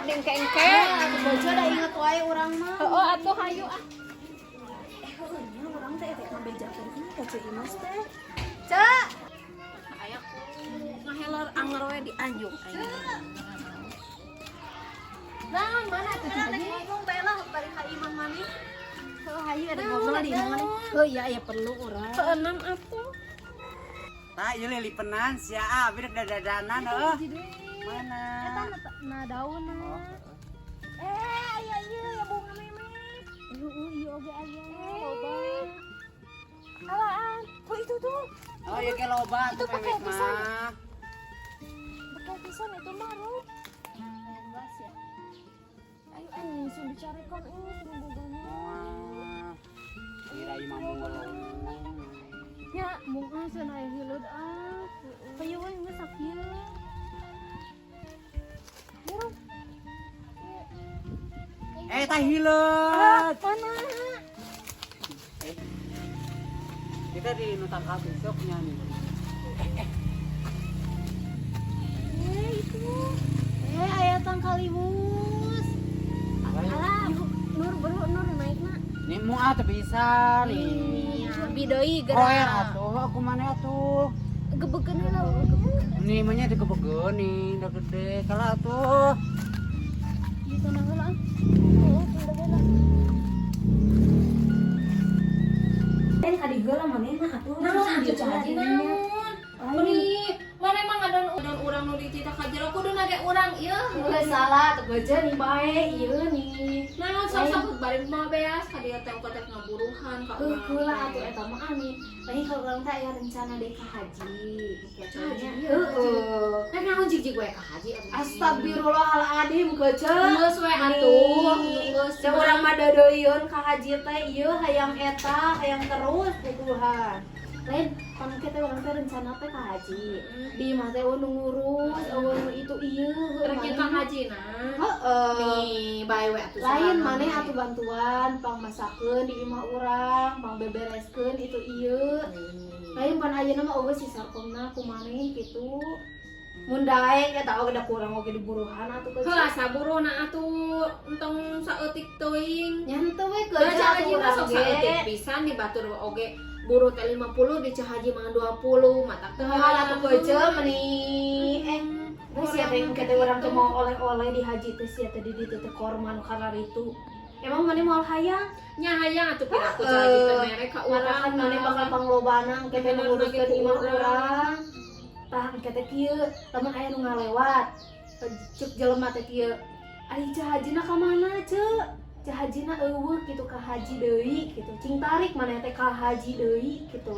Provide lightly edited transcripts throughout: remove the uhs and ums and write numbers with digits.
di engke-engke. Atuh bojo da inget wae urang mah. Heeh atuh hayu ah. Eh, heueuh nya urang teh rek ngabejakeun ieu ka Ceu Imas teh. Ceu. Aya ku ngaheler anger we di anjuk aing. Nah, mana tuh Rek tadi? Ngomong bae lah bari ka imah maneh. Heuh, hayu ada ngobrol di imah maneh. Heuh, iya aya perlu urang. Keenam atuh. Tah, ieu lilipenan sia ah, abi rek dadadanan heuh. Mana? Eta na daunna. Eh, aya ieu ya bunga memek. Heeh, ieu oge aya. Loba. Alaan. Oh, itu tuh. Oh, ieu ge loba Itu tuh pakai memek pisan. mah. Pakai pisan itu mah, Rup. Aya ya. Ayo ayo sun dicarikan ini sun bogana. Wah. Kira imah mung. Ya, mung ah sun aya hileud ah. Hayu we geus sakieu. Ya, Rup. Eh, tah hileud. Mana? Eh, kita di nu tangkal besoknya nih. Eh, itu. Eh, aya tangkal liwus. Alah. Yuk, Nur, bro, Nur naikna. Nih mau ah teu bisa nih. Abi deui Koer geura. atuh, aku mana atuh. Gebegeun heula. Nih mah nya digebegeun nih, udah gede. Kalah atuh. Di tanah heula ah. Oh, tunda heula. Eh, kadi heula manehna atuh. Naon atuh Ceu Haji naon? Meni mana emang ngadon udon urang nu dititah ka jero kudu nage urang ieu. Geus salah tuh geus nih bae ieu nih. Naon sok-sok bari mah beas ka dieu teh teh ngaburuhan ka Heuh urang. heula atuh eta mah ani. Lain kalau urang teh aya rencana deui ka haji. Ka haji? Heeh. Kan naon jig-jig we ka haji atuh. Astagfirullahaladzim kece. Geus we atuh, geus. Da urang mah deudeuieun ka haji teh ieu hayang eta, hayang terus butuhan. Lain pan teh urang teh rencana teh ka haji. Di imah teh eueuh nu ngurus, eueuh nu itu ieu heuh Rek maneh ka mah. haji nah. Heeh. Nih, bae we atuh. Lain sorangan. maneh atuh bantuan pangmasakeun di imah urang, pangbebereskeun itu ieu. Lain pan ayeuna mah eueuh si sarkomna ku maneh kitu. Mun daek eta oge da kurang oge diburuhan atuh Heuh asa buruhna atuh entong saeutik teuing. Nya henteu we Da kerja Ceu Haji atuh mah urang sok ge. saeutik pisan di batur oge buruh teh 50 di Ceu Haji mah 20 mata teu Moal atuh kece meni eh geus sia teh engke teh urang teh mau oleh-oleh di haji teh sia teh di ditu teh korma nu kararitu. Emang maneh moal hayang? Nya hayang atuh pira ku Ceu Haji teh mere ka urang. Marahan maneh bakal panglobana engke teh Bener nguruskeun lagi ku imah urang. urang. Tah engke teh kieu, lamun aya nu ngalewat ceuk jelema teh kieu. Ari Ceu Hajina ka mana ceu? Ceu Hajina euweuh kitu ka haji deui kitu. Cing tarik maneh teh ka haji deui kitu.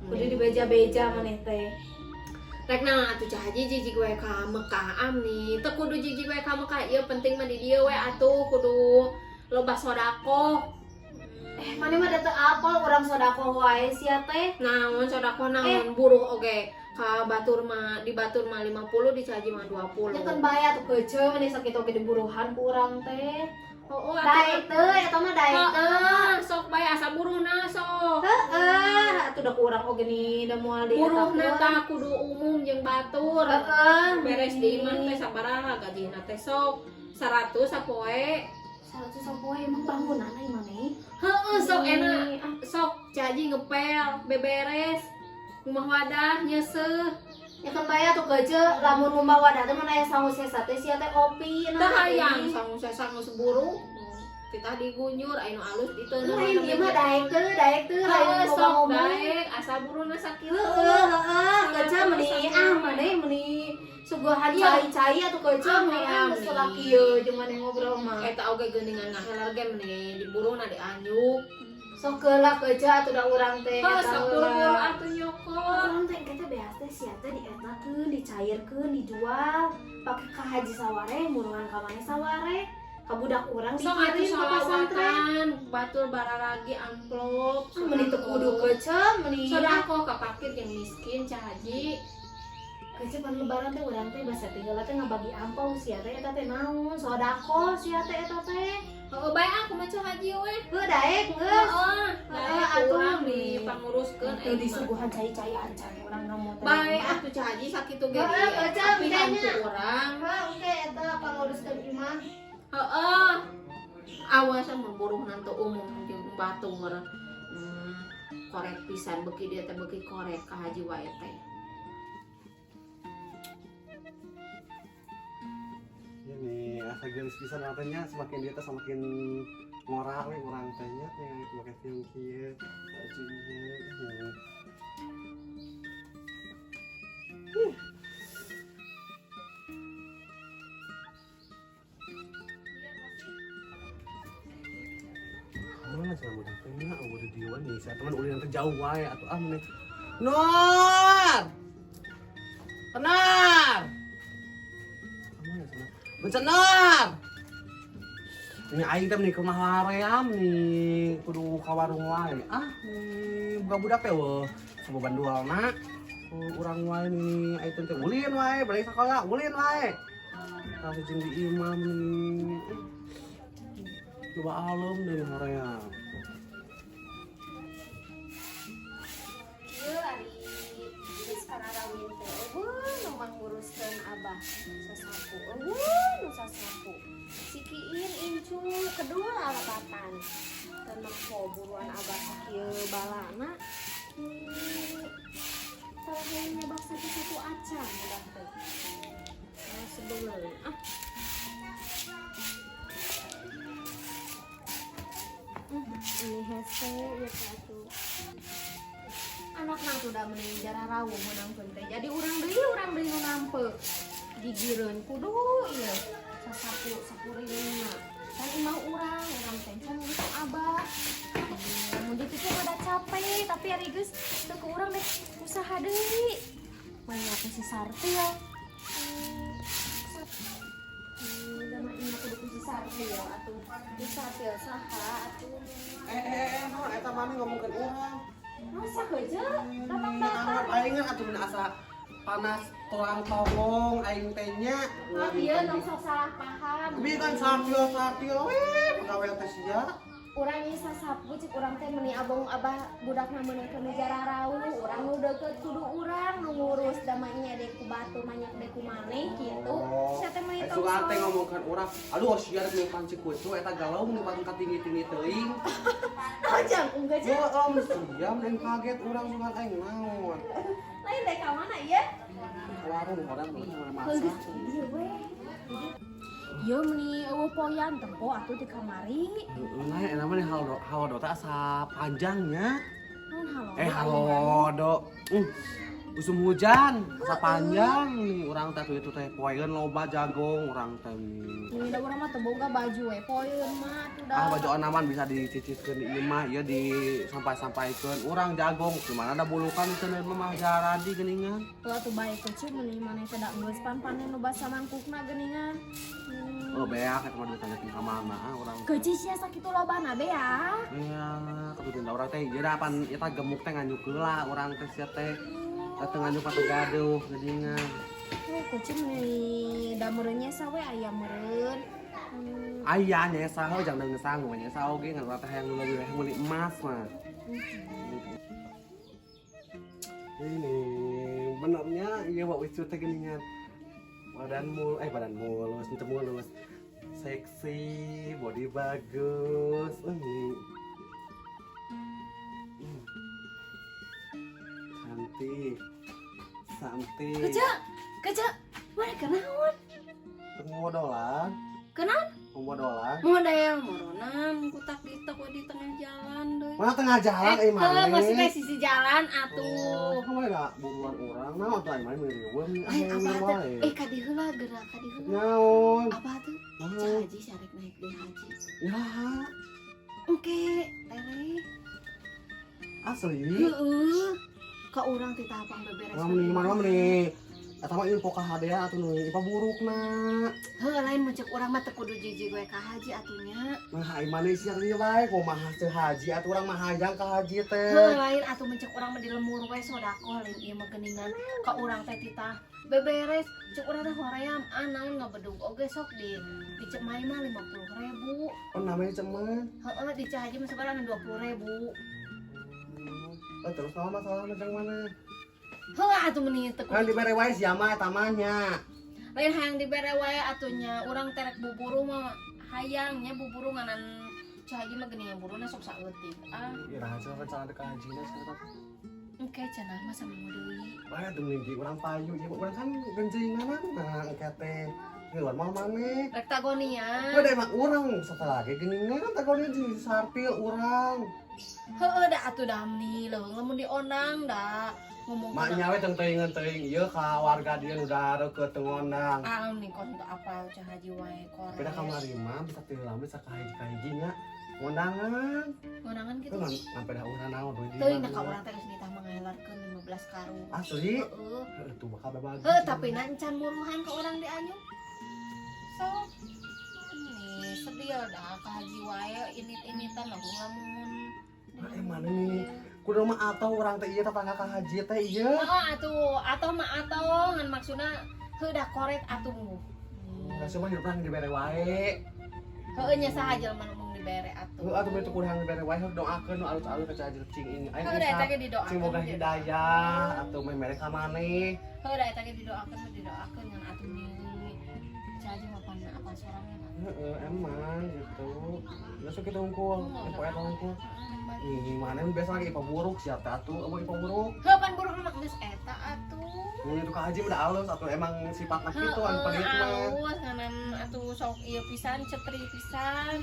Kudu dibeja-beja maneh teh. Rek naon atuh Ceu Haji jijik we ka Mekah amni. Teu kudu jijik we ka Mekah ieu penting mah di dieu we atuh kudu loba sodakoh. Eh, maneh mah da teu apal urang sodakoh wae sia teh. Naon sodakoh naon buruh oge ka batur mah di batur mah 50 di Ceu Haji mah 20. Nya kan bae atuh kece maneh sakitu oge diburuhan ku urang teh. Oh, Daek teu eta mah daek teu. Heeh, sok bae asa buruhna sok. Heeh, atuh da ku urang oge nih da moal di Buruhna tah kudu umum jeung batur. Heeh, Beres di imah teh sabaraha gajina teh sok 100 sapoe. 100 sapoe emang bangunan ai maneh. Heeh, sok enak. Ah, Sok Ceu Haji ngepel, beberes. Rumah wadah nyeuseuh. Ya kan bae atuh kece lamun rumah wadah teh mun aya sangu sesa teh sia teh opi Teu hayang sangu sesa geus buruh. Kita digunjur aya nu alus diteuneuh. Lain ieu mah daek teu, daek teu, lain Heeh, sok ngomong-ngomong. daek asa buruhna sakitu. Heeh, heeh, kece meni ah maneh meni suguhan cai-cai atuh kece meni ah geus laki ieu jeung maneh ngobrol mah. Eta oge geuningan ngahelar ge meni diburuhna dianjuk. Sok heula kece atuh da urang teh. Heuh, eta sok heula. buru-buru atuh nyokot. Urang teh engke teh beas teh sia teh dietakeun, dicairkeun, dijual, pake ka haji saware, murungan ka maneh saware. Ka budak urang Sok atuh dikirim ka pesantren. sholawatan, batur bararagi amplop. Ah, meni teu kudu kece, meni Sodakoh ka pakir jeung miskin Ceu Haji. Kece pan lebaran teh urang teh basa teh heula teh ngabagi ampau sia teh eta teh naon, sodakoh sia teh eta teh. Heeh, bae aku mah Ceu Haji we. Heuh daek geus. Heeh, Heeh, daek atuh urang nih. dipanguruskeun. Teu disuguhan cai-cai acan urang ngomong teh. Bae atuh Ceu Haji sakitu ge. Heeh, baca Tapi bedanya. hantu urang. Hah, oke eta panguruskeun imah. Heeh. Awas mun buruh nanti umum jeung batur. Korek pisan beuki dia teh beuki korek ka haji wae teh. Ini asa geulis pisan artinya semakin dia teh semakin ngorak we urang teh nya teh make film kieu baju ieu. Mana sih budak teh nya eueuh di dieu nih saya teman ulin teh jauh wae atuh ah meneh. Nur! Tenar! Mana sana? Bencenar! Ini aing teh meni kumaha hoream nih, kudu ka warung wae. Ah, nih buka budak teh weuh. Coba bandualna. Urang wae nih, aing teh ulin wae, balik sakola ulin wae. Tah jeung di imam nih. Coba alem deh hoream. Ieu ari geus kararawin teh eueuh nu manguruskeun abah sasapu eueuh nu sasapu. Si Kiin incu kedul alabatan. Teu nempo buruan abah sakieu balana. Salah hayang nyebak satu-satu acan udah teh. Ah, sebelum ah. Ini hese ya atuh. Anak nang tuh udah mending jararawu menangkeun teh. Jadi urang deui nu nampe. Gigireun kudu ieu sasapu sakurilingna. Kan imah urang, urang teh can geus abah. Mun dipikir rada capek, tapi ari geus teu ku urang deh usaha deui. Banyak si Sartil. Da mah imah kudu ku si Sartil atuh. Si Sartil saha atuh. Naon eta mami ngomongkeun urang. Masa heujeut? Datang-datang. Aing atuh mun asa panas tulang tongong aing teh nya. Ah, ieu tong sok salah paham. Bi kan Sartil we pagawe teh sia. Urang ieu sasapu cik urang teh meuni abong abah budakna meunangkeun nu jararau, urang nu deukeut kudu urang nu ngurus da mah nya deui ku batu manyak deui ku maneh kitu. Sia teh meuni tong Sugan teh sok. ngomongkeun urang, aduh sia rek meuli panci kucu eta galau meuni patung katinggi-tinggi teuing. Naon jang unggah Ya om sia mending kaget urang sugan aing naon. Lain deh ka mana ieu? Ka warung urang mah masak. Ieu we. Ieu meuni eueuh poyan tempo atuh di kamari. Heeh, nah eta mah halodo teh asa panjangnya. Naon halodo? Halodo. Usum hujan, asa panjang nih urang teh itu teh poeun loba jagung urang teh. Ini da urang mah teu boga baju we poeun mah atuh da. Ah baju onaman bisa dicicitkeun di imah ieu disampai-sampaikeun urang jagung gimana da bulukan teu mah jaradi geuningan. Heuh atuh bae kecil meuni maneh teh da geus pan-panen nu basa mangkukna geuningan. Oh beak eta mah duit tanyakeun ka mana ah urang. Kecil sia sakitu lobana beak. Iya, kebetulan da urang teh ieu da pan eta gemuk teh nganyuk heula urang teh sia teh. Teu nganyuk ka teu gaduh geuningan. Oh, kecil meuni da meureun nyesa we aya meureun. Aya nyesa heuh jangan nyesa nu nyesa oge ngan urang teh hayang nu leuwih hayang meuli emas mah. Ini benernya ieu Wak Wicu teh geuningan. Badan mulus, henteu mulus. Seksi, body bagus. Cantik. Cantik. Keca, mana kenaon? Pemodolan. Kenaon? Pemodolan. Model moronan kutak ditok di tengah jalan deui. Mana tengah jalan mana? Maksudnya sisi jalan atuh. Oh, kamu ada buruan urang naon atuh aing mah meuli riweuh. Lain apa tuh? Kadi heula geura kadi heula. Naon? Apa tuh? Naon? Haji sarek naik deui haji. Ya. Oke, tereh. Asli. Heeh. Ka urang ti tapang beberes. Mah meni mana meni. Eta mah info ka hadea atuh nu info burukna. Heuh, lain mun cek urang mah teu kudu jijik we ka haji atuh nya. Nah, ai maneh sia ieu wae kumaha teu haji atuh urang mah hayang ka haji teh. Heuh, lain atuh mun cek urang mah di lemur we sedekah lain ieu mah geuningan ka urang teh titah beberes cek urang teh hoream ah naon ngabedug oge sok di Cemai mah 50.000. Oh, namanya Cemai. Heeh, di Cahaji mah sabaraha 20.000. Lah terus naon masalahna jang maneh? Heuh atuh mending teu Kan dibere wae sia mah eta mah nya. Lain hayang dibere wae atuh nya, urang terek buburu mah hayang nya buburu nganan Ceu Haji mah geuning buruna sok saeutik. Ah, Iraha cenah rencana ka hajina cenah. Engke cenah mah saminggu deui. Bae atuh mending urang payu ieu urang kan genjinganan nah engke teh. Ngiluan moal maneh. Rek tagonia. Udah emang urang setelah lagi geuningan tagonia jeung sarpil urang. Heueuh da atuh da meni leuweung lamun diondang da ngomong Maknya we teu teuingeun teuing ieu ka warga dieu nu dareukeut teu ngondang. Ah, nih kon teu apal Ceu Haji wae kores. Beda kamari mah bisa teu lama bisa ka hiji ka hiji nya ngondangan. Ngondangan kitu. Teu ngan beda urang naon duit di Teuing mana. da ka urang teh geus nitah manghelarkeun 15 karung. Asli? Heeh. Heuh tuh bakal babagi. Heuh, tapi na encan muruhan ke urang di anyu. Sok. Nih, sedih dah ka haji wae init-initan lah lamun. Nah, mana nih? Kudu mah atau urang teh ieu tetangga ka haji teh ieu. Oh, atuh atau mah atau ngan maksudna heuh dah koret atuh. Rasa mah hidup dibere wae. Heueuh nya saha jelema nu mung dibere atuh. Heuh atuh itu kudu dibere wae heuh doakeun nu alus-alus ka haji cing ini. Aing Heuh da eta ge didoakeun. Cing boga hidayah atuh meh mere ka maneh. Heuh da eta ge didoakeun mah didoakeun ngan atuh nih. Ceu Haji mah pan apa sorangnya mah. Heeh, emang gitu. Geus kitu hungkul, poe eta hungkul. Ih, mana biasa lagi ipa buruk sia teh atuh, eueuh ipa buruk. Heuh pan buruk mah geus eta atuh. Ini tuh ka haji udah alus atuh emang sifatna kitu anu pedit mah. Alus nganan atuh sok ieu pisan cetri pisan.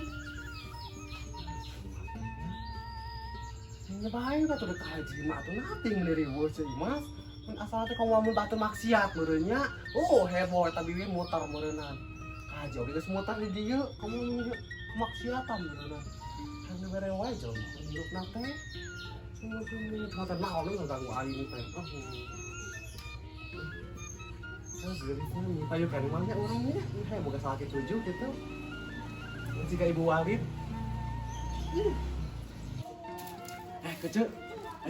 Nya bae atuh ka haji mah atuh nating riweuh ceu Imas. Mun asal teh komo mun batur maksiat meureun nya. Oh, heboh eta bibi muter meureunan. Ka haji oge geus muter di dieu, kamu kemaksiatan meureunnan. Karena bere wae jelema hirupna teh. Sumur-sumur kata naon nu ganggu aing teh. Oh. Ah, geulisnya nih, payu kan mah nya urang nya, heh boga salaki 7 gitu. Jika Ibu Walid. Kece,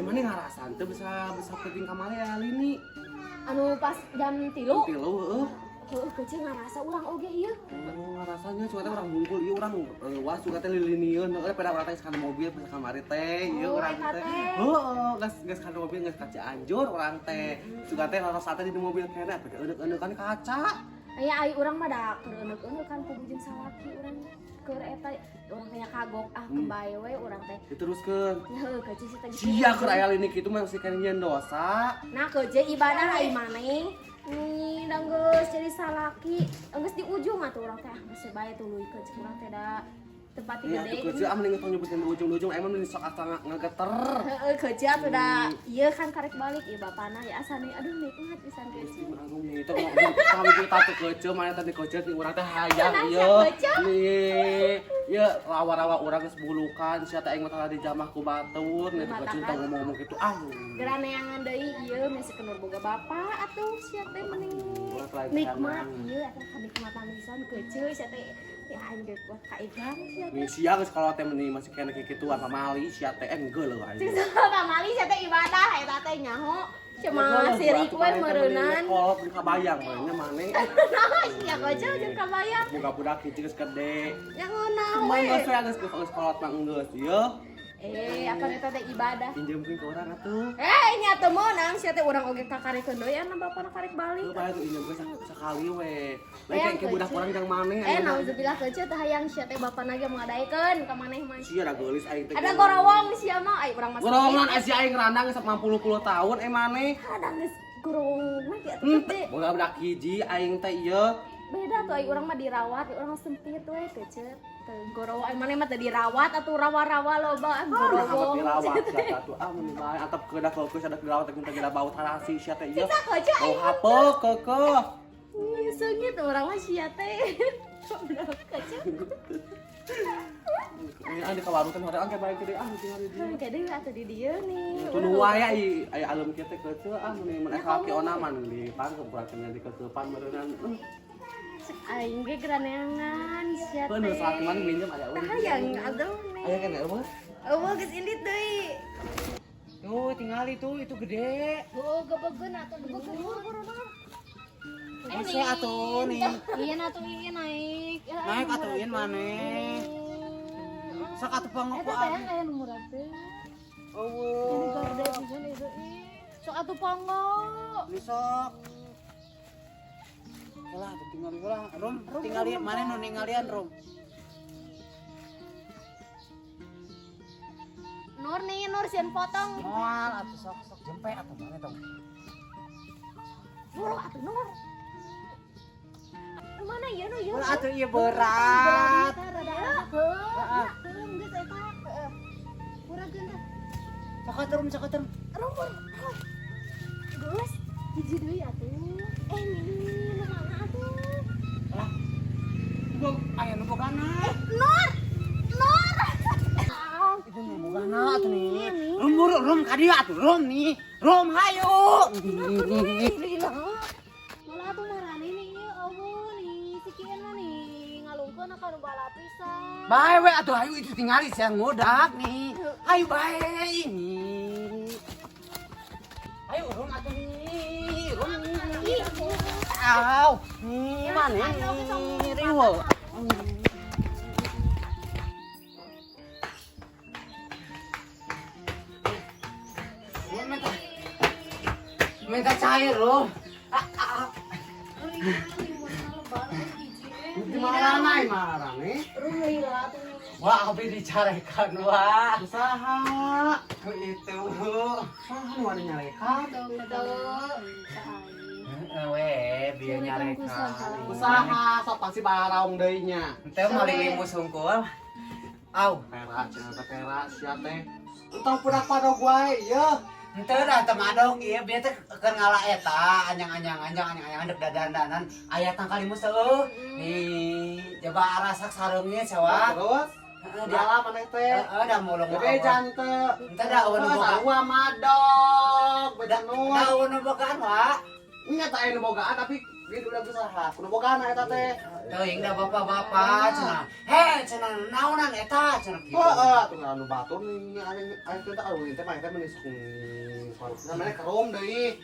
mana ngarasan teu bisa bisa penting ka mana ya lini? Anu pas jam 3. 3 heueuh. Heueuh kece ngarasa urang oge ieu. Oh, ngarasanya cuma teh urang bungkul ieu urang leuwas suka teh lilinieun heueuh pada urang teh kana mobil bisa kamari teh ieu urang teh. Heueuh, geus kana mobil geus ka Cianjur urang teh. Suka teh rasa teh di mobil keneh pake euneuk-euneuk kan kaca. Aya ai urang mah da keur euneuk-euneuk kan kudu jeung salaki urang keur eta urang kayak kagok ah kebae we urang teh. Diteruskeun. Heueuh kece si teh. Sia keur aya lini kitu mah masih keneh nyieun dosa. Nah kece ibadah ai maneh. Nih, da geus jadi salaki, geus di ujung atuh urang teh ah geus bae tuluy cek urang teh da tempat Iya, gede. atuh kece ah mending tong nyebutin di ujung-ujung emang mending sok asa ngageter. Heeh, kece atuh da ieu kan karek balik ieu bapana ya asane aduh nikmat pisan kece. Agung nih, tong kami kita tuh kece mana tadi kece nih urang teh hayang ieu. Nih, ieu rawa-rawa urang geus bulukan sia teh aing mah tadi jamah ku batur nih tuh kece tong ngomong-ngomong kitu ah. Geraneangan deui ieu masih kenur boga bapak atuh sia teh mending nikmat ieu eta kanikmatan pisan kece sia teh. Ya aing ge kuat ka igang sia teh. Nih sia geus kalau teh meni masih kena kikituan pamali sia teh enggeul leuh aing. Cing pamali sia teh ibadah eta teh nyaho. Cuma sirik we meureunnan. Kolot di kabayang we nya maneh. Naha sia kocok jeung kabayang. Boga budak hiji geus gede. Nya ngeunah we. we. Geus we geus kolot mah geus ieu. Apa eta teh ibadah? Pinjemkeun ke urang atuh. Nya teu meunang sia teh urang oge kakarekeun deui anu bapana karek balik. Heuh bae tuh injemkeun sakali we. Lain kayak budak urang jang maneh. Nauzubillah kece teh hayang sia teh bapana ge mengadaikeun ka maneh mah. Sia da geulis aing teh. Ada gorowong sia mah ai urang mah. Gorowongan sia aing randang geus 80 tahun maneh. Randang geus gorowong mah kieu atuh gede. Boga budak hiji aing teh ieu. Beda tuh ai urang mah dirawat, urang sempit we kece. Teu gorowong ai maneh mah teu dirawat atuh rawa-rawa loba gorowong. Dirawat sia atuh ah mun bae atep kedah keukeuh sia dirawat teh teh bau tarasi sia teh ieu. Cik kece Bau hapeuk keukeuh. Ih, seungit urang mah sia teh. Goblok kece. Ini ah di ka warung teh hoream ke bae gede ah tinggal di dieu. Ke deui atuh di dieu nih. Tuluh wae ai aya alum kieu teh kece ah mun mun aya salaki ona mah di pangkem kurang teh di kekeupan meureunnan. Cek aing ge geraneangan sia teh. Heuh nu salaki mah minjem aya eueuh. Tah hayang atuh nih. Aya kan eueuh? Eueuh geus indit deui. Tuh tinggal itu gede. Heuh gebegeun atuh gebegeun. Ese atuh nih. Iya atuh ieu naik. Naik atuh ieu maneh. Sok atuh pangok Eta teh aya nu murah teh. Eueuh. Ini gede. Atuh panggo. Ini sok. Lah, tuh tinggal lah. Rum, tinggal mana nu ninggalian, Rum? Nur nih, Nur sieun potong. Moal atuh sok sok jempe atuh mana tong. Nur atuh Nur. Mana ieu nu ieu? Ulah atuh ieu berat. Heeh. Geus eta. Kurangkeun teh. Sok atuh Rum, sok atuh. Rum. Geus hiji deui atuh. Eh nih, nu mana atuh? Lah. Gua aya nu bogana. Nur. Nur. Itu nu bogana atuh nih. Rum buru, Rum ka dieu atuh, Rum nih. Rum hayu. Malah atuh marane nih ieu eueuh nih si Kian mah nih ngalungkeun ka nu balapisan. Bae we atuh hayu itu tingali sia ngudak nih. Hayu bae ini. Ayo Rum atuh nih, Rum nih. Au, nih mana nih riweuh. Minta cair Rum. Di mana marane? Rum lila atuh nih. Wah, abi dicarekan wah. Usaha. Ku itu. Saha nu wani nyarekan? Teu. Heeh we, bieu nyarekan. Usaha sok pasti baraung deui nya. Teu meuli limus hungkul. Au, Tera cenah teh tera sia teh. Entah budak padog wae ieu. henteu da teu madog ieu bieu teh keur ngala eta anyang-anyang dek dadan-danan aya tangkal limus heueuh. Nih, coba arasak sareungnya sawa. Terus Heeh, da dalam maneh teh. heeh da mulung. Bebejan teu. Henteu da eueuh nu boga. Sarua madog, bejan nu. Da eueuh nu bogaan wa. Nya teh aya nu bogaan tapi dia udah usaha. Kudu bogaan eta teh. Teuing da bapak-bapak cenah. Heh, cenah naonan eta cenah kitu. Heeh, atuh ngaran nu batur nih aya aya teh alun teh maneh teh meni sok farukna maneh kerom deui.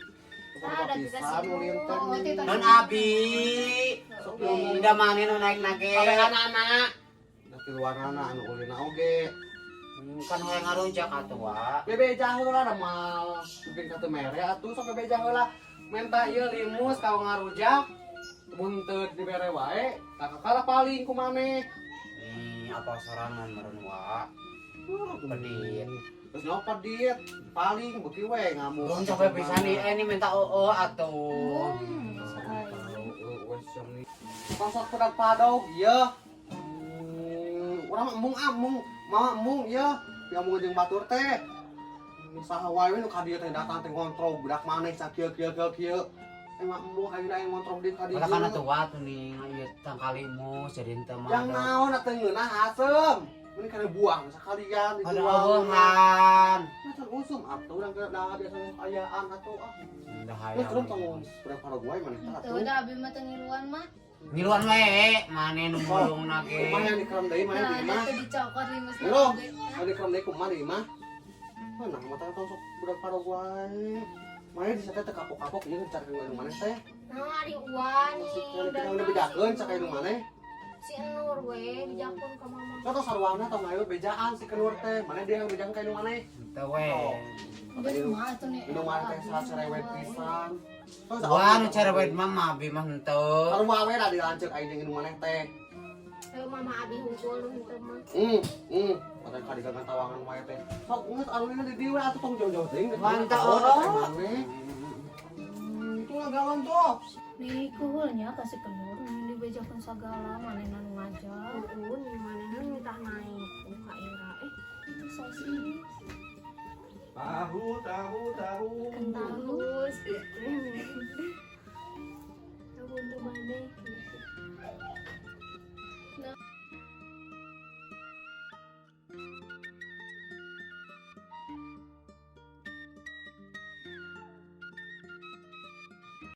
Ada juga sih. Non abi. Da maneh nu naik nage. Kabeh anak-anak. Da tiluanana anu ulina oge. Kan hoyong ngarujak atuh wa. Bebeja heula da moal mungkin ka teu mere atuh sok bebeja heula. Menta ieu limus ka ngarujak. Mun teu dibere wae, tak kalah paling ku maneh. Nih, apa sorangan meureun wa. Pedit. Terus nyawa pedit, paling beuki we ngamuk. Belum capek pisan nih, ini minta oo atuh. Sosok pedak padog, iya. Urang embung amung, mama embung iya. Piambung jeung batur teh. Saha wae we nu ka dieu teh datang teh ngontrol budak maneh sakieu kieu kieu kieu. Emang embung ayeuna aing ngontrol di ka dieu. Malah kana tuh atuh nih, ieu tangkal limus jadi henteu mah. Yang naon atuh ngeunah asem. Mending kana buang sakalian Ada dijual. eueuhan. Nah, can usum atuh urang ke da biasa ayaan atuh ah. Dah Terus hayang. terus tong budak Paraguay maneh teh Teu atuh. da abi mah teu ngiluan mah. Ngiluan we, maneh nu mulungna ge. Kumaha yang dikerem deui maneh di Nah, imah? teu dicokot limus. Milo, yang dikerem deui kumaha di imah? Mana mata tong sok budak Paraguay. Maneh di teh kapok-kapok ieu cari ka maneh teh. Nah, ari uan Si nih. kita udah bejakeun cak ka maneh. Si Nur we bejakeun ka mama. Contoh sarwana tong ayo bejaan si kenur teh. Maneh dia yang bejakeun ka maneh. Henteu we. Geus mah atuh nih. Minum maneh teh sacerewet pisan. Wah, nu cerewet mah mah abi mah henteu. Sarua we da dilanceuk aing jeung indung maneh teh. Ayo mama abi hungkul nu henteu mah. Mata kali gagang tawangan wae teh. Sok geus alunina di dieu we atuh tong jauh-jauh teuing. Mantap, oh. Itu lah gawan tuh. Nih kuhulnya kasih kenur nih dibejakeun sagala manehna nu ngajak. Heeh, nih manehna minta naik ka Ira. Itu sosis. Tahu, tahu, tahu. Tahu.